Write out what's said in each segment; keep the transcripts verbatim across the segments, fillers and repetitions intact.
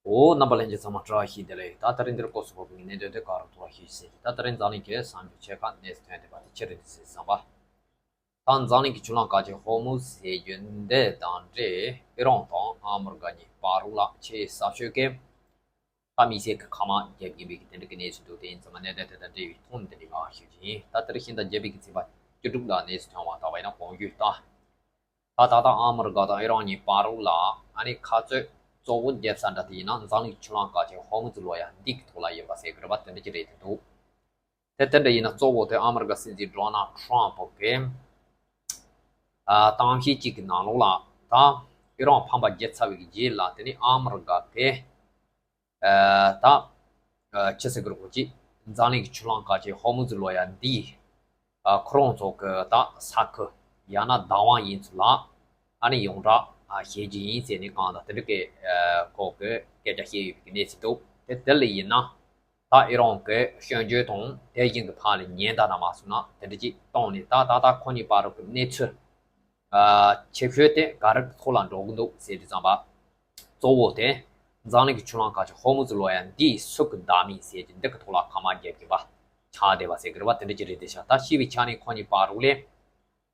འོ། རྣམ་པ་ལྷན་རྒྱས་ཚང་མ་བཀྲ་ཤིས་བདེ་ལེགས། ད་དེ་རིང་འདིར་སྐོར་སུ་བབས་པའི་གནད་དོན་དེ་ག་རུ་ཐུག་པ་ཞིག་ཟེར་གྱི། ད་དེ་རིང་འཛམ་གླིང་གི་གསར་འགྱུར་ཆེ་ཁག་གནས་སུ་ཐོན་བསྡད་པ་དེ་ཅི་རེད་ཟེར་བསམ་པ། ད་འཛམ་གླིང་གི་ཆུ་ལམ་གལ་ཆེ་ཧོར་མུ་ཛི་ཟེར་རྒྱུ་འདི་དང་འབྲེལ། ཨི་རན་དང་ཨ་མི་རི་ཀ་གཉིས་བར་ལ་ཆེས་ཟབ་ཤོས་ཀྱི་ད་དམིགས་བསལ་གྱི་མཁའ་དམག་བརྒྱབ་ཀྱིན་པའི་གི་དེ་འདྲ་གི་གནས་ཚུལ་འདུག་དེ་ཡིན་ཙང་མ་གནད་དོན་དེ་དང་འབྲེལ་བའི་ཐོག་ནས་དེ་འདྲ་ངས་ཞུ་རྒྱུ་ཡིན། ད་དེ་རིང་ཤིང་རྟ་བརྒྱད་པའི་གི་ཚེས་པ་བཅུ་དྲུག་ལ་གནས་སུ་ཐོན་པ་ལྟ་བ་ཡིན་ན། གོང་ཞུས་ལྟར། ད་ད་ལྟ་ཨ་མི་རི་ཀ་དང་ཨི་རན་གཉིས་བར་ལ་ཨ་ནི་ཁ་རྩོད་གཙོ་བོ་བརྒྱབ་ས་འདྲ་དེ་ཡིན་ན། འཛམ་གླིང་གི་ཆུ་ལམ་གལ་ཆེ་ཧོར་མུ་ཛི་ལོ་ཡ་འདི་གི་ཐོག་ལ་ཡིན་པ་ཟེར་གི་རེད་པ། དེ་འདྲ་ཅིག་རེད་དེ་འདུག་དེ་དེ་འདྲ་ཡིན་ན་གཙོ་བོ་དེ་ཨ་མི་རི་ཀ་སྲིད་འཛིན་ཌོ་ནལ་ཊམ་པ་གིས་ཨ་གཏམ་བཤད་ཅིག་གི་ནང་ལོགས་ལ། ད་ཨི་རན་ཕམ་པ་བརྒྱབ་ཚར་བའི་རྗེས་ལ་དེ་ནི་ཨ་མི་རི་ཀ་གིས་ཨ་ད་ཨ་ཅི་ཟེར་གི་རེད། ཁོ་ཅིག་འཛམ་གླིང་གི་ཆུ་ལམ་གལ་ཆེ་ཧོར་མུ་ཛི་ལོ་ཡ་འདི་ཨ་ཁོ་རང་ཚོ་གི་ད་ས་ཁུལ་ཡང་ན་བདག་དབང་ཡིན་ཚུལ་ལ་ཨ་ནི་ཡོངས་གྲགས་ཨ་བྱེད་རྒྱུ་ཡིན་ཟེར་ནས་གང་ལྟར་དེ་འདྲ་གི་ཨ་ཁོ་གི་སྐད་ཆ་བཤད་ཡོད་པའི་གནས་ཚུལ་འདུག་དེ་དེ་ལ་ཡིན་ན། ད་ཨི་རན་གྱི་སྐྱོན་བརྗོད་དང་དེ་བཞིན་གྱི་ཕར་ལ་ཉེན་བརྡ་འདྲ་མ་སོང་ན་དེ་འདྲ་ཅིག་བཏང་ནས། ད་ད་ལྟ་ཁོ་གཉིས་བར་དུ་གི་གནས་ཚུལ་ཨ་ཆེ་ཤོས་དེ་ག་རེ་གི་ཐོག་ལ་འགྲོ་གི་འདུག་ཟེར་དུས་ཙམ་པ། གཙོ་བོ་དེ་འཛམ་གླིང་གི་ཆུ་ལམ་གལ་ཆེ་ཧོར་མུ་ཛི་ལོ་ཡ་འདི་སུ་གི་བདག་མིང་ཟེར་གྱི་འདི་གི་ཐོག་ལ་མཁའ་དམག་བརྒྱབ་ཀྱིན་པ་ཆགས་བསྡད་པ་ཟེར་གི་རེད་པ། དེ་འདྲ་ཅིག་རེད་དེ་ཤག་ད་ཤི་བའི་ཆ་ནས་ཁོ་གཉིས་བར་དུ་ལ་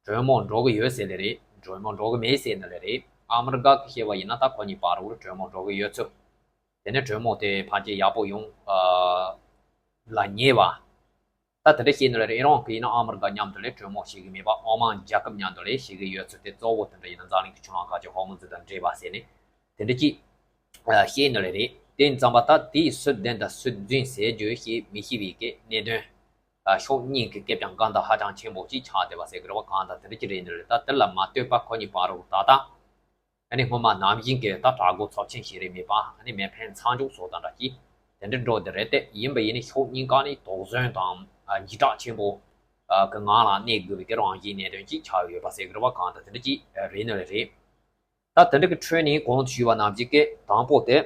གྲོས་མོལ་འགྲོ་གི་ཡོད་ཟེར་ནི་རེད། གྲོས་མོལ་འགྲོ་གི་མེད་ཟེར་ནི་རེད། ཨ་མི་རི་ཀ་གིས་བཤད་པ་ཡིན་ན་ད་ཁོ་གཉིས་བར་དུ་ལ་གྲོས་མོལ་འགྲོ་གི་ཡོད་ཚུལ། དེ་ནས་གྲོས་མོལ་དེ་ཕལ་ཆེར་ཡག་པོ་ཡོང་ཨ་ལ་ཉེ་བ། ད་དེ་འདྲ་བཤད་ནི་རེད། ཨི་རན་གྱིས་ཡིན་ན་ཨ་མི་རི་ཀ་མཉམ་དུ་ལ་གྲོས་མོལ་བྱེད་ཀྱི་མེད་པ། ཨོ་མན་རྒྱལ་ཁབ་མཉམ་དུ་ལ་བྱེད་ཀྱི་ཡོད་ཚུལ་དེ་གཙོ་བོ་དེ་འདྲ་ཡིན་ན། འཛམ་གླིང་གི་ཆུ་ལམ་གལ་ཆེ་ཧོར་མུ་ཛི་དང་འབྲེལ་བ་ཟེར་ནས་དེ་འདྲ་ཅིག་ཨ་བཤད་ནི་རེད། དེ་ཡིན་ཙམ་པ་ད་དེའི་སུ་བདེན་དང་སུ་རྫུན་ཟེར་རྒྱུ་ཞིག་མི་ཤེས་པའི་གི་གནད་དོན་ཨ་ཕྱོགས་གཉིས་ཀྱི་སྐད་ཆ་འགལ་ཟླ་ཧ་ཅང་ཆེན་པོ་ཅིག་ཆགས་བསྡད་པ་ཟེར་གི་རེད་པ། གང་ལྟར་དེ་འདྲ་ཅིག་རེད་ནི་རེད། ད་དེ་ལ་མ་ལྟོས་པར་ཁོ་གཉིས་བར་དུ་ད་ལྟ་ཨ་ནི་སྔོན་མ་ནང་བཞིན་གྱི་ད་དྲག་རྒོལ་ཚབས་ཆེན་ཞིག་རེད་མེད་པ། ཨ་ནི་མེ་འཕེན་མཚམས་འཇོག་སོགས་དང་འདྲ་ཅིག་དེ་འདྲ་འགྲོ་བསྡད་རེད། དེ་ཡིན་པ་ཡིན་ན་ཕྱོགས་གཉིས་ཀ་ནས་དོགས་ཟོན་དང་ཨ་འཇིགས་སྐྲག་ཆེན་པོ་ཨ་གི་ངང་ལ་གནས་དགོས་པའི་གི་རང་བཞིན་གནད་དོན་ཅིག་ཆགས་ཡོད་པ་ཟེར་གི་རེད་པ། གང་ལྟར་དེ་འདྲ་ཅིག་རེད་ནི་རེད། ད་དེ་འདྲ་གི་ཁྲོད་ནས་གོང་དུ་ཞུས་པ་ནང་བཞིན་གྱི་དང་པོ་དེ།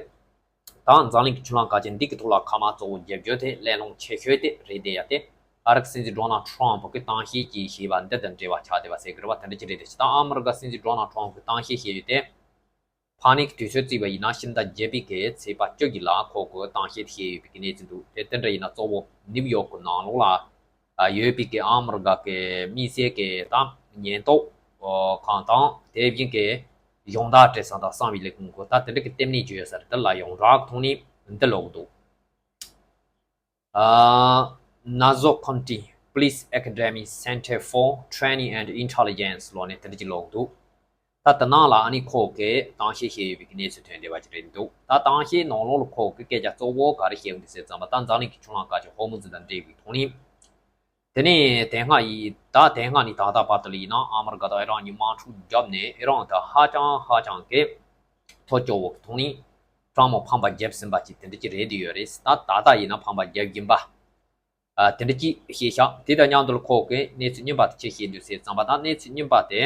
ད་འཛམ་གླིང་གི་ཆུ་ལམ་གལ་ཆེ་འདི་གི་ཐོག་ལ་མཁའ་དམག་གཙོ་བོ་བརྒྱབ་རྒྱུ་དེ་གླེང་སློང་ཆེ་ཤོས་དེ་རེད་དེ། ཡ་དེ་ཨ་རི་གི་སྲིད་འཛིན་ཌོ་ནལ་ཊམ་པ་གི་གཏམ་བཤད་ཅིག་བྱས་པ་འདི་དང་འབྲེལ་བ་ཆགས་བསྡད་པ་ཟེར་གི་རེད་པ། དེ་འདྲ་ཅིག་རེད་དེ། ད་ཨ་མི་རི་ཀ་སྲིད་འཛིན་ཌོ་ནལ་ཊམ་པ་གི་གཏམ་བཤད་བཤད་ཡུལ་དེ། ཕ་ནི་གི་དུས་ཚོད་བརྩིས་པ་ཡིན་ན་ཕྱི་ཟླ་བརྒྱད་པའི་གི་ཚེས་པ་བཅུ་གཅིག་ལ་ཁོ་གི་གཏམ་བཤད་བཤད་ཡོད་པའི་གནས་ཚུལ་འདུག་དེ་དེ་འདྲ་ཡིན་ན་གཙོ་བོ་ནིའུ་ཡོག་གི་ནང་ལོགས་ལ་ཡོད་པའི་གི་ཨ་མི་རི་ཀ་གི་དམིགས་བསལ་གི་ད་ཉེན་རྟོག་ཁང་དང་དེ་བཞིན་གི་གཞུང་དག་སྤྲད་ས་དང་གསང་བའི་ལས་ཁུངས་གི་ད་དེ་འདྲ་གི་ལྟེ་གནས་བརྗོད་ས་རེད། དེ་ལ་ཡོངས་གྲགས་ཐོག་ནས་འདི་ལོག་འདུག་ཨ། Nazok County Police Academy Center for Training and Intelligence ལོག་ནས་དེ་འདྲ་ཅིག་ལོག་འདུག་ད་དེ་ནང་ལ་ཨ་ནི་ཁོ་གིས་གཏམ་བཤད་བཤད་ཡོད་པའི་གནས་ཚུལ་ཐོན་བསྡད་པ་ཅིག་རེད་འདུག་ད་གཏམ་བཤད་ནང་ལོགས་ལ་ཁོ་གིས་སྐད་ཆ་གཙོ་བོ་ག་རེ་བཤད་ཡོད་འདུག་ཟེར་ཙམ་པ། ད་འཛམ་གླིང་གི་ཆུ་ལམ་གལ་ཆེ་ཧོར་མུ་ཛི་དང་འབྲེལ་བའི་ཐོག་ནས། དེ་ནས་དེ་སྔ་ཡི་ད་དེ་སྔ་ནས་ད་ལྟ་བར་དུ་ལ་ཡིན་ན་ཨ་མི་རི་ཀ་དང་ཨི་རན་གཉིས་དམག་འཁྲུག་བརྒྱབ་ནས་ཨི་རན་དེ་ཧ་ཅང་ཧ་ཅང་གི་ཐོ་སྐྱོ་བོ་གི་ཐོག་ནས་ཀྲང་མོ་ཕམ་པ་བརྒྱབ་ཟིན་པ་ཅིག་དེ་འདྲ་ཅིག་རེད་དེ་ཡོད་རེད། ད་ད་ལྟ་ཡིན་ན་ཕམ་པ་བརྒྱབ་ཡིན་པ། ཨ། དེ་འདྲ་ཅིག་བཤད་ཤག་དེ་དང་མཉམ་དུ་ལ་ཁོ་གིས་གནས་ཚུལ་རྙིང་པ་དེ་ཅི་བཤད་འདུག་ཟེར་ཙམ་པ། ད་གནས་ཚུལ་རྙིང་པ་དེ།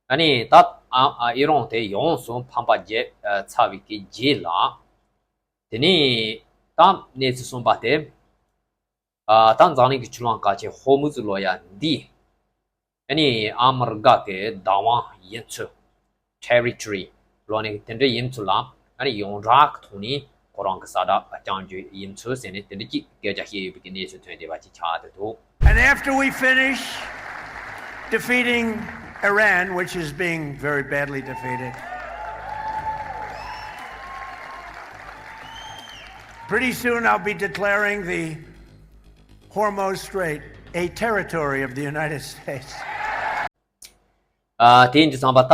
ཨ་ནི་ད་ཨ་ཨ་ཨི་རན་དེ་ཡོངས་སུ་ཕམ་པ་བརྒྱབ་ཚར་བའི་གི་རྗེས་ལ། དེ་ནས་ད་གནས་ཚུལ་གསུམ་པ་དེ། ཨ། ད་འཛམ་གླིང་གི་ཆུ་ལམ་གལ་ཆེ་ཧོར་མུ་ཛི་ལོ་ཡ་འདི། ཨ་ནི་ཨ་མི་རི་ཀ་གི་བདག་དབང་ཡིན་ཚུལ། Territory ལོག་ནས་དེ་འདྲ་ཡིན་ཚུལ་ལ། ཨ་ནི་ཡོངས་གྲགས་ཀྱི་ཐོག་ནས་ཁོ་རང་གི་ས་བསྒྲགས་རྐྱང་རྒྱུ་ཡིན་ཚུལ་ཟེར་ནས་དེ་འདྲ་ཅིག་སྐད་ཆ་བཤད་ཡོད་པའི་གི་གནས་ཚུལ་ཐོན་བསྡད་པ་ཅིག་ཆགས་བསྡད་འདུག And after we finish defeating Iran, which is being very badly defeated, pretty soon I'll be declaring the Hormuz Strait a territory of the United States. ཨ། དེ་ཡིན་དུས་ཙམ་པ་ད་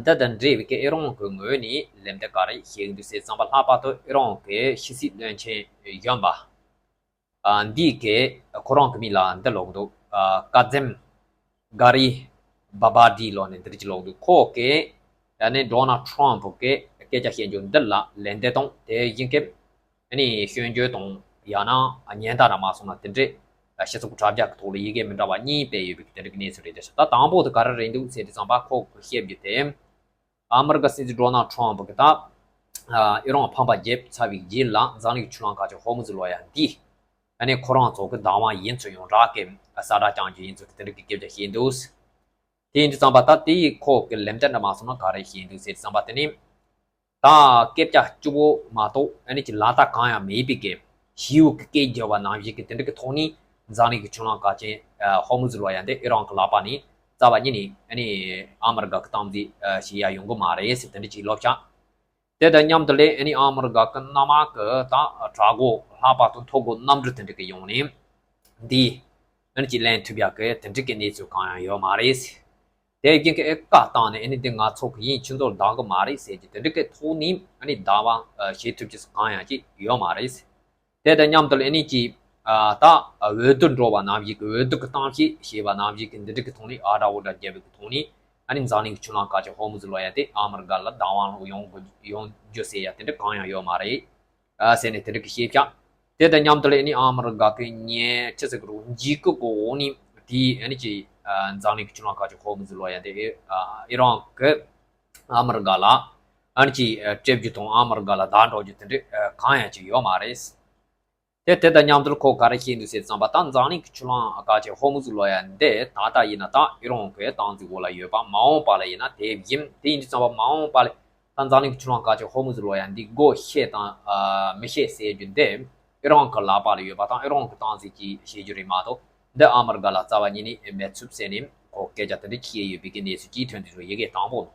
འདི་དང་འབྲེལ་བའི་གི་ཨི་རན་གྱི་ངོས་ནས་ལན་འདེབས་ག་རེ་བྱེད་ཀྱི་འདུག་ཟེར་ཙམ་པ། ལྷག་པར་དུ་ཨི་རན་གྱི་ཕྱི་སྲིད་བློན་ཆེན་གཞོན་པ། ཨ། འདི་གིས་ཁོ་རང་གི་མིང་ལ་འདི་ལབ་ཀྱི་འདུག་ཨ། ཀ་ཛིམ་གྷ་རི་བྷ་བྷ་ཌི་ལབ་ནས་འདི་འདྲ་ཅིག་ལབ་ཀྱི་འདུག་ཁོ་གིས་ཨ་ནི་ཌོ་ནལ་ཊམ་པ་གི་སྐད་ཆ་བཤད་རྒྱུ་འདི་ལ་ལན་འདེབས་དང་དེ་བཞིན་གྱི་ཨ་ནི་སྐྱོན་བརྗོད་དང་ཡང་ན་ཉེན་བརྡ་ར་མ་སོང་ན་དེ་འདྲའི་སྤྱི་ཚོགས་དྲ་རྒྱ་གི་ཐོག་ལ་ཡི་གེ་མི་འདྲ་བ་གཉིས་སྤེལ་ཡོད་པའི་དེ་འདྲ་གི་གནས་ཚུལ་རེད་དེ། ད་དང་པོ་དེ་ག་རེ་རེད་འདུག་ཟེར་དུས་ཙམ་པ་ཁོ་གིས་བཤད་རྒྱུ་དེ། ཨ་མི་རི་ཀ་སྲིད་འཛིན་ཌོ་ནལ་ཊམ་པ་གིས་ད་ཨི་རན་ཕམ་པ་བརྒྱབ་ཚར་བའི་རྗེས་ལ་འཛམ་གླིང་གི་ཆུ་ལམ་གལ་ཆེ་ཧོར་མུ་ཛི་ལོ་ཡ་འདི་ཨ་ནི་ཁོ་རང་ཚོ་གི་བདག་དབང་ཡིན་ཚུལ་ཡོངས་གྲགས་ཀྱི་ས་བསྒྲགས་རྐྱང་རྒྱུ་ཡིན་ཚུལ་གྱི་དེ་འདྲ་གི་སྐད་ཆ་བཤད་འདུག་དེ་ཡིན་དུས་ཙམ་པ་ད་དེ་ཡི་ཁོ་གི་ལན་འདེབས་འདྲ་མ་སོང་ན་ག་རེ་བྱེད་འདུག་ཟེར་དུས་ཙམ་པ། དེ་ནི་ ད་སྐད་ཆ་གཅིག་པོ་མ་གཏོགས་ཨ་ནི་ཅིག་ལག་བསྟར་གང་ཡང་མེད་པའི་གི་ཞི་བའི་གི་སྐད་བརྒྱབ་པ་ནང་བཞིན་གི་དེ་འདྲ་གི་ཐོག་ནས་འཛམ་གླིང་གི་ཆུ་ལྷུང་ཁག་ཅན་ཧོར་མུ་ཛི་ལོ་ཡ་འདི་ཨི་རན་གི་ལག་པ་ནས་རྩ་བ་ཉིད་ནས་ཨ་ནི་ཨ་མི་རི་ཀ་གི་སྟངས་འཛིན་བྱེད་ཡ་ཡོང་གི་མ་རེད་ཟེར་དེ་འདྲ་ཅིག་ལབ་ཤག་དེ་དང་མཉམ་དུ་ལས་ཨ་ནི་ཨ་མི་རི་ཀ་གི་གནམ་དམག་གི་ད་དྲག་འགོ་ལྷག་པར་དུ་མཐོ་འགོ་གནམ་གྲུ་དེ་འདྲ་གི་ཡོང་ནས་འདི་ཨ་ནི་ཅིག་ལེན་ཐུབ་ཡག་གི་དེ་འདྲ་གི་གནས་ཚུལ་གང་ཡང་ཡོད་མ་རེད། དེ་རྐྱེན་གྱིས་ཨེ་བཀའ་བཏང་ནས་ཨ་ནི་འདི་ང་ཚོ་གི་ཡིན་ཁྱོད་ཚོར་བདག་གི་མ་རེད་ཟེར་གྱི་དེ་འདྲ་གི་ཐོག་ནས་ཨ་ནི་བདག་དབང་བྱེད་ཐུབ་ཀྱི་གང་ཡང་ཅིག་ཡོད་མ་རེད། དེ་དང་མཉམ་དུ་ཨ་ནི་ཅིག་ད་འོས་བསྡུ་འགྲོ་བ་ནང་བཞིན་གྱི་འོས་བསྡུ་གི་གཏམ་བཤད་བྱས་པ་ནང་བཞིན་གྱི་འདི་འདྲ་གི་ཐོག་ནས་ཨ་དྲག་འོ་དྲག་བརྒྱབ་པའི་གི་ཐོག་ནས་ཨ་ནི་འཛམ་གླིང་གི་ཆུ་ལྷུང་ཁག་ཅན་ཧོར་མུ་ཛི་ལོ་ཡ་དེ་ཨ་མི་རི་ཀ་ལ་བདག་དབང་ལ་ཡོང་དགོས་ཡོང་རྒྱུ་ཟེར་ཡ་དེ་འདྲ་གང་ཡང་ཡོད་མ་རེད། ཨ་ཟེར་ནས་དེ་འདྲ་གི་བཤད་ཀྱང་། དེ་དང་མཉམ་དུ་ལ་ཨ་ནི་ཨ་མི་རི་ཀ་གི་ཉེ་ཆེ་ཟེར་གི་རུ་འཇིགས་སྐུལ་གི་འོག་ནས་དེའི་ཨ་ནི་ཅི་འཛམ་གླིང་གི་ཆུ་ལྷུང་ཁག་ཅན་ཧོར་མུ་ཛི་ལོ་ཡ་དེ་ཨི་རན་གི་ཨ་མི་རི་ཀ་ལ་ཨ་ནི་ཅི་སྤྲད་རྒྱུ་དང་ཨ་མི་རི་ཀ་ལ་བདག་འགྲོ་རྒྱུ་དེ་འདྲ་གང་ཡང་ཅིག་ཡོད་མ་རེད། དེ་དེ་དང་མཉམ་དུ་ཁོ་ག་རེ་བཤད་འདུག་ཟེར་ཙམ་པ་ད་འཛམ་གླིང་གི་ཆུ་ལྷུང་ཁག་ཅན་ཧོར་མུ་ཛི་ལོ་ཡ་འདི་ད་ལྟ་ཡིན་ན་ད་ཨི་རན་གི་སྟངས་འཛིན་འོག་ལ་ཡོད་པ་མ་འོངས་པ་ལ་ཡིན་ན་དེ་བཞིན་དེ་ཡིན་དུས་ཙམ་པ་མ་འོངས་པ་ལ་ད་འཛམ་གླིང་གི་ཆུ་ལྷུང་ཁག་ཅན་ཧོར་མུ་ཛི་ལོ་ཡ་འདི་སྒོ་ཕྱེ་དང་མི་ཕྱེ་ཟེར་རྒྱུ་འདི་ཨི་རན་གི་ལག་པ་ལ་ཡོད་པ་དང་ཨི་རན་གི་སྟངས་འཛིན་གྱིས་བྱེད་རྒྱུ་རེད་མ་གཏོགས་འདི་ཨ་མི་རི་ཀ་ལ་རྩ་བ་ཉིད་ནས་མེད་ཚུལ་ཟེར་ནས་ཁོ་སྐད་ཆ་དེ་འདྲ་བཤད་ཡོད་པའི་གི་གནས་ཚུལ་གྱིས་ཐོན་དུས་ཡི་གེ་དང་པོ་ནང་།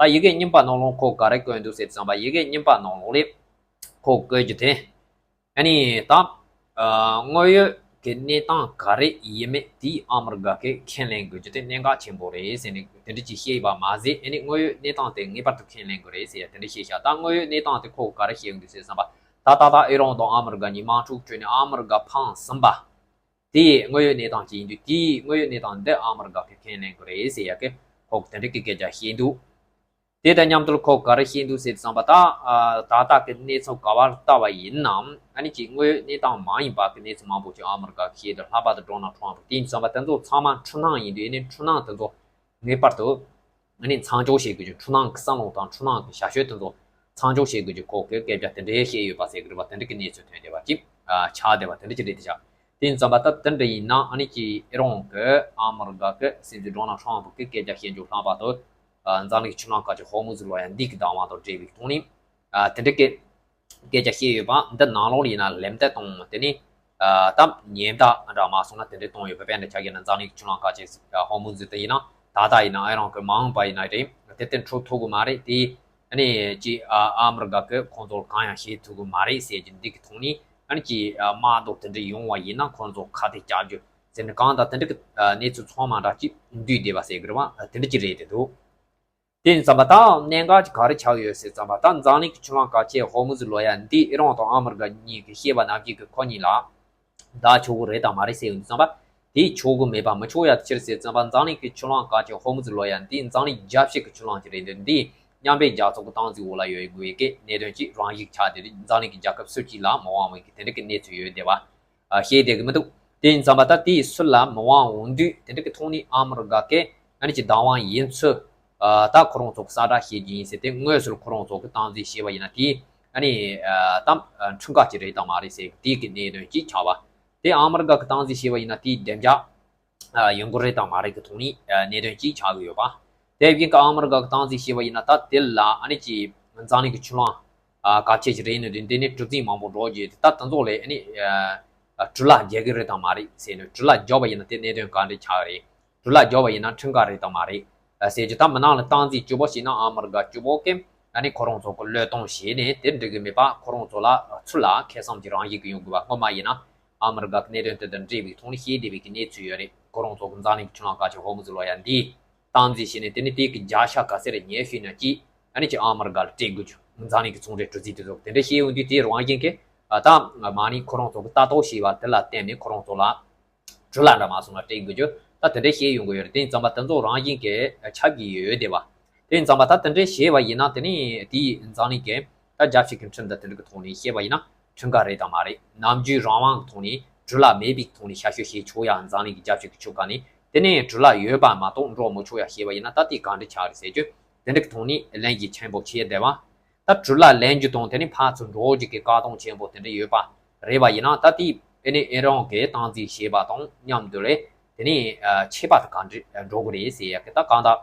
ད་ཡི་གེ་རྙིང་པ་ནང་ལོགས་ཁོ་ག་རེ་བཀོད་འདུག་ཟེར་ཙམ་པ་ཡི་གེ་རྙིང་པ་ནང་ལོགས་ལས་ཁོ་བཀོད་རྒྱུ་དེ། ཨ་ནི་ད་དངོས་ཡོད་ཀྱི་གནས་སྟངས་ག་རེ་ཡིན་མིན་དེ་ཨ་མི་རི་ཀ་གིས་ཁས་ལེན་དགོས་རྒྱུ་དེ་གནད་འགག་ཆེན་པོ་རེད་ཟེར་ནས་དེ་འདྲ་ཅིག་བཤད་པ་མ་ཟད་ཨ་ནི་དངོས་ཡོད་གནས་སྟངས་དེ་ངེས་པར་དུ་ཁས་ལེན་དགོས་རེད་ཟེར་ཡ་དེ་འདྲ་བཤད་ཤག་ད་དངོས་ཡོད་གནས་སྟངས་དེ་ཁོ་ག་རེ་བཤད་ཡོང་འདུག་ཟེར་ཙམ་པ་ད་ད་ལྟ་ཨི་རན་དང་ཨ་མི་རི་ཀ་གཉིས་དམག་འཁྲུག་བྱས་ནས་ཨ་མི་རི་ཀ་འཕངས་ཟིན་པ། དེ་དངོས་ཡོད་གནས་སྟངས་ཅིག་ཡིན་དུས་དེའི་དངོས་ཡོད་གནས་སྟངས་འདི་ཨ་མི་རི་ཀ་གིས་ཁས་ལེན་དགོས་རེད་ཟེར་ཡ་གི་ཁོ་གིས་དེ་འདྲ་གི་སྐད་ཆ་བཤད་འདུག་དེ་དང་མཉམ་དུ་ཁོ་ག་རེ་བཤད་འདུག་ཟེར་ཙམ་པ་ད་ད་ལྟ་གི་གནས་ཚུལ་ག་བར་ལྟ་བ་ཡིན་ནའང་ཨ་ནི་ཅིག་དངོས་ཡོད་གནས་སྟངས་མ་ཡིན་པ་གི་གནས་ཚུལ་མང་པོ་ཅིག་ཨ་མི་རི་ཀ་གིས་བཤད་དེ་ལྷག་པར་དུ་ཌོ་ནལ་ཊམ་ཕུ་དེ་ཡིན་ཙམ་པ་དེ་ཚོ་ཚང་མ་འཕྲུལ་སྣང་ཡིན་དུས་ཨ་ནི་འཕྲུལ་སྣང་དེ་ཚོ་ངེས་པར་དུ། ཨ་ནི་མཚམས་འཇོག་བྱེད་དགོས་ཀྱི་འཕྲུལ་སྣང་གི་བསམ་བློ་དང་འཕྲུལ་སྣང་གི་བྱ་སྤྱོད་དེ་ཚོ་མཚམས་འཇོག་བྱེད་དགོས་ཀྱི་ཁོ་གིས་སྐད་ཆ་དེ་འདྲའི་བཤད་ཡོད་པ་ཟེར་གི་རེད་པ། དེ་འདྲ་གི་གནས་ཚུལ་ཐོན་བསྡད་པ་ཅིག་ཨ་ཆགས་བསྡད་པ་དེ་འདྲ་ཅིག་རེད་དེ་ཤག་དེ་ཡིན་ཙམ་པ་ད་དེ་འདྲ་ཡིན་ན་ཨ་ནི་ཀྱི་ཨི་རན་གི་ཨ་མི་རི་ཀ་གི་སྲིད་འཛིན་ཌོ་ནལ་ཊམ་ཕུ་གི་སྐད་ཆ་བཤད་རྒྱུ་ལྷག་པར་དུ་ཨ་འཛམ་གླིང་ཆུ་ལྷུང་ཁག་ཅན་ཧོར་མུ་ཛི་ལོ་ཡ་འདི་གི་བདག་དབང་དང་འབྲེལ་བའི་ཐོག་ནས་ཨ་དེ་འདྲ་གི་སྐད་ཆ་བཤད་ཡོད་པ་འདི་ནང་ལོགས་ལ་ཡིན་ན་ལན་འདེབས་དང་དེ་ནི་ཨ་ད་ཉེན་བརྡ་འདྲ་མ་སོང་ན་དེ་འདྲ་གཏོང་ཡོད་པ་དཔེར་ན་ཆ་བཞག་ན་འཛམ་གླིང་གི་ཆུ་ལྷུང་ཁག་ཅན་ཧོར་མུ་ཛི་དེ་ཡིན་ན་ད་ལྟ་ཡིན་ན་ཨི་རན་གི་མ་འོངས་པ་ཡིན་ན་རེད་དེ་ལྟར་འཕྲོད་ཐུབ་གི་མ་རེད་དེ་ཨ་ནི་ཅི་ཨ་ཨ་མི་རི་ཀ་གི་ཁོང་ཚོར་གང་ཡང་བྱེད་ཐུབ་གི་མ་རེད་ཟེར་གྱི་འདི་གི་ཐོག་ནས་ཨ་ནི་ཅི་ཨ་དམག་དོག་དེ་འདྲ་ཡོང་བ་ཡིན་ན་ཁོང་ཚོ་ཁ་གཏད་བཅག་རྒྱུ་ཟེར་ནས་གང་ལྟར་དེ་འདྲ་གི་ཨ་གནས་ཚུལ་ཚང་མ་འདྲ་ཅིག་འདུས་བསྡད་པ་ཟེར་གི་རེད་བ་དེ་འདྲ་ཅིག་རེད་དེ་འདུག་དེ་ཡིན་ཙམ་པ་ད་གནད་འགག་ཅིག་ག་རེ་ཆགས་ཡོད་ཟེར་ཙམ་པ་ད་འཛམ་གླིང་གི་ཆུ་ལྷུང་ཁག་ཅན་ཧོར་མུ་ཛི་ལོ་ཡ་འདི་ཨི་རན་དང་ཨ་མི་རི་ཀ་གཉིས་ཀྱིས་བཤད་པ་ནང་བཞིན་གྱི་ཁོ་གཉིས་ལ་བདག་ཆོག་གི་རེད་དང་མ་རེད་ཟེར་ཡོང་དུས་ཙམ་པ་དེ་ཆོག་གི་མེད་པ་མི་ཆོག་ཡ་ཕྱིར་ཟེར་ཙམ་པ་འཛམ་གླིང་གི་ཆུ་ལྷུང་ཁག་ཅན་ཧོར་མུ་ཛི་ལོ་ཡ་འདི་འཛམ་གླིང་རྒྱལ་སྤྱི་གི་ཆུ་ལྷུང་ཅིག་རེད་འདུག་འདི་མཉམ་འབྲེལ་རྒྱལ་ཚོགས་ཀྱི་སྟངས་འཛིན་འོག་ལ་ཡོད་དགོས་ཀྱི་གནད་དོན་ཅིག་རང་བཞིན་ཆགས་བསྡད་འདུག་འཛམ་གླིང་གི་རྒྱལ་ཁབ་སུ་གཅིག་ལ་མི་དབང་བའི་གི་དེ་འདྲ་གི་གནས་ཚུལ་ཡོད་བསྡད་པ། ཨ་བཤད་བསྡད་ཀྱི་མི་འདུག་དེ་ཡིན་ཙམ་པ་ད་དེའི་སུ་ལ་མི་དབང་འོང་དུས་དེ་འདྲ་གི་ཐོག་ནས་ཨ་མི་རི་ཀ་གི་ཨ་ནི་ཅིག་བདག་དབང་ཡིན་ཚུལ། ཨ་ད་ཁོ་རང་ཚོ་གི་གསལ་བསྒྲགས་བྱེད་རྒྱུ་ཡིན་ཟེར་ཏེ་དངོས་སུ་ཁོ་རང་ཚོ་གི་སྟངས་འཛིན་བྱས་པ་ཡིན་ན་དེ་ཨ་ནི་ཨ་ད་ཨ་འཁྲུག་འགག་ཅིག་རེད་དང་མ་རེད་ཟེར་དེའི་གི་གནད་དོན་ཅིག་ཆགས་པ། དེ་ཨ་མི་རི་ཀ་གི་སྟངས་འཛིན་བྱས་པ་ཡིན་ན་དེའི་བདེ་འཇགས་ཨ་ཡོང་གི་རེད་དང་མ་རེད་གི་ཐོག་ནས་ཨ་གནད་དོན་ཅིག་ཆགས་ཀྱི་ཡོད་པ། དེ་བཞིན་གི་ཨ་མི་རི་ཀ་གི་སྟངས་འཛིན་བྱས་པ་ཡིན་ན་ད་དེ་ལ་ཨ་ནི་ཅིག་འཛམ་གླིང་གི་ཆུ་ལྷུང་ཨ་གལ་ཆེ་ཞིག་རེད་ནི་དུས་འདི་ནས་གྲུ་གཟིངས་མང་པོ་འགྲོ་རྒྱུ་དེ་ད་དེ་ཚོ་ལས་ཨ་ནི་ཨ་གྲུ་ལ་རྒྱག་གི་རེད་དང་མ་རེད་ཟེར་ནས་གྲུ་ལ་རྒྱག་པ་ཡིན་ན་དེ་གནད་དོན་ག་འདྲ་ཆགས་རེད། གྲུ་ལ་རྒྱག་པ་ཡིན་ན་འཁྲུག་འགག་རེད་དང་མ་རེད་ཟེར་རྒྱུ་ད་མི་ནང་ལ་སྟངས་འཛིན་གཅིག་པོ་བྱས་ན་ཨ་མི་རི་ཀ་གཅིག་པོ་གིས་ཨ་ནི་ཁོ་རང་ཚོ་གི་བློས་གཏོང་བྱས་ནས་དེ་འགྲིག་གི་མེད་པ་ཁོ་རང་ཚོ་ལ་ཚུར་ལ་ཁེ་བཟང་གི་རང་བཞིན་གྱི་ཡོང་དགོས་པ་སྔོན་མ་ཡིན་ན་ཨ་མི་རི་ཀ་གི་གནད་དོན་དེ་དང་འབྲེལ་བའི་ཐོག་ནས་བཤད་བསྡད་པའི་གི་གནས་ཚུལ་ཡོད་རེད། ཁོ་རང་ཚོ་གི་འཛམ་གླིང་གི་ཆུ་ལྷུང་གལ་ཆེ་ཧོར་མུ་ཛི་ལོ་ཡ་འདིའི་སྟངས་འཛིན་བྱས་ནས་དེ་ནི་དེ་གི་བརྒྱ་ཆ་ག་ཚད་རེ་ཉེ་ཤོས་ན་ཅིག་ཨ་ནི་ཅིག་ཨ་མི་རི་ཀ་ལ་སྤྲད་དགོས་རྒྱུ་འཛམ་གླིང་གི་ཚོང་འབྲེལ་གྲུ་གཟིངས་དེ་ཚོ་དེ་འདྲ་བཤད་ཡོང་དུས་དེའི་རང་བཞིན་གྱིས་ད་མ་ནི་ཁོ་རང་ཚོ་གི་ལྟ་རྟོག་བྱས་པ་དེ་ལ་བརྟེན་ནས་ཁོ་རང་ཚོ་ལ་གྲུ་ལ་འདྲ་མ་སོང་ན་སྤྲད་དགོས་རྒྱུ་ད་དེ་འདྲ་བཤད་ཡོང་གི་ཡོད་རེད། དེ་ཡིན་ཙམ་པ་དེ་ཚོ་རང་བཞིན་གྱིས་ཆགས་ཀྱི་ཡོད་བསྡད་པ། དེ་ཡིན་ཙམ་པ་ད་དེ་འདྲ་བྱས་པ་ཡིན་ན་དེ་ནི་དེའི་འཛམ་གླིང་གི་ད་རྒྱལ་སྤྱི་གི་ཁྲིམས་དང་དེ་འདྲ་གི་ཐོག་ནས་བཤད་པ་ཡིན་ན་ཁྲིམས་འགལ་རེད་དང་མ་རེད། ནམ་རྒྱུན་རང་དབང་གི་ཐོག་ནས་གྲུ་ལ་མེད་པའི་ཐོག་ནས་བྱ་སྤྱོད་བྱེད་ཆོག་ཡ་འཛམ་གླིང་གི་རྒྱལ་སྤྱི་གི་ཆོལ་ཁ་ནས་དེ་ནས་གྲུ་ལ་ཡོད་པ་མ་གཏོགས་འགྲོ་མི་ཆོག་ཡ་བཤད་པ་ཡིན་ན་ད་དེ་ག་འདྲ་ཆགས་རེད་ཟེར་རྒྱུ་དེ་འདྲ་གི་ཐོག་ནས་ལན་གྱིས་ཆེན་པོ་བྱས་བསྡད་པ། ད་གྲུ་ལ་ལེན་རྒྱུ་དང་དེ་ནས་ཕར་ཚུར་འགྲོ་རྒྱུ་གི་བཀག་སྡོམ་ཆེན་པོ་དེ་འདྲ་ཡོད་པ་རེད་པ་ཡིན་ན་ད་དེ་ཨེ་ནི་ཨེ་རང་གི་སྟངས་འཛིན་བྱས་པ་དང་མཉམ་དུ་ལས་དེ་ནས་ཨ་ཆད་པ་དེ་ག་འདྲ་འགྲོ་གི་རེད་ཟེར་ཡ་གི་ད་གང་ལྟར་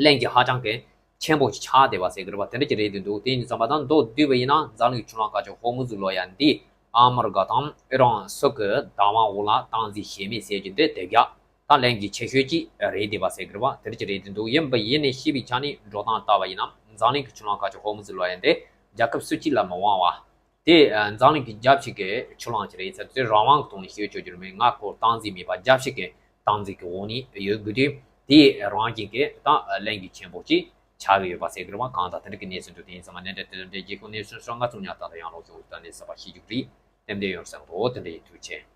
ལན་གྱི་ཧ་ཅང་གི་ ཆེན་པོ་ཆགས་བསྡད་པ་ཟེར་གི་རེད་པ། དེ་འདྲ་ཅིག་རེད་འདུག་དེ་ཡིན་དུས་ཙམ་པ་ད་མདོར་བསྡུས་པ་ཡིན་ན་འཛམ་གླིང་གི་ཆུ་གླང་དཀར་ཕྱོགས་ཧོར་མུ་ཛི་ལོ་ཡ་འདི་ཨ་མི་རི་ཀ་དང་ཨི་རན་སོགས་ཀྱི་བདག་དབང་འོག་ལ་སྟངས་འཛིན་བྱེད་མེད་ཟེར་རྒྱུ་འདི་དེ་ག་ད་ལན་གྱི་ཆེ་ཤོས་ཅིག་རེད་བསྡད་པ་ཟེར་གི་རེད་པ། དེ་འདྲ་ཅིག་རེད་འདུག་ཡིན་པ་ཡིན་ནས་ཤེས་པའི་ཆ་ནས་འགྲོ་སྟངས་ལྟ་བ་ཡིན་ན་འཛམ་གླིང་གི་ཆུ་གླང་དཀར་ཕྱོགས་ཧོར་མུ་ཛི་ལོ་ཡ་འདི་རྒྱལ་ཁབ་སུ་གཅིག་ལ་མི་དབང་བ། དེ་འཛམ་གླིང་གི་རྒྱལ་ཁབ་ཅིག་གི་ཆུ་གླང་ཅིག་རེད་ཟེར་དུས་རང་དབང་གི་ཐོག་ནས་ཤོད་ཆོག་རྒྱུ་རེད་མེད། ང་ཁོ་སྟངས་འཛིན་མེད་པ་རྒྱལ་ཁབ་ཅིག་གི་སྟངས་འཛིན་གྱི་འོག་ནས་ཡོད་དགོས་དུས་དེ་རང་བཞིན་གྱི་ད་ལན་གྱི་ཆེན་པོ་ཅིག་ཆགས་ཀྱི་ཡོད་པ་ཟེར་གི་རེད་པ། གང་ལྟར་དེ་འདྲ་གི་གནས་ཚུལ་འདུག་དེ་ཡིན་ཙང་མ་ནན་ཏན་དེ་འདྲ་རྒྱལ་ཁབ་གནས་ཚུལ་སོགས་ང་ཚོ་ཉག་ཏག་ཏག་ཡང་ལོག་བྱུང་ད་ནས་ཟབ་པ་ཤེས་རྒྱུ་རེད། ཏན་ཏན་ཡོད་བསམ་འདུག་དེ་འདྲ་ཡིན། ཐུགས་རྗེ་ཆེ།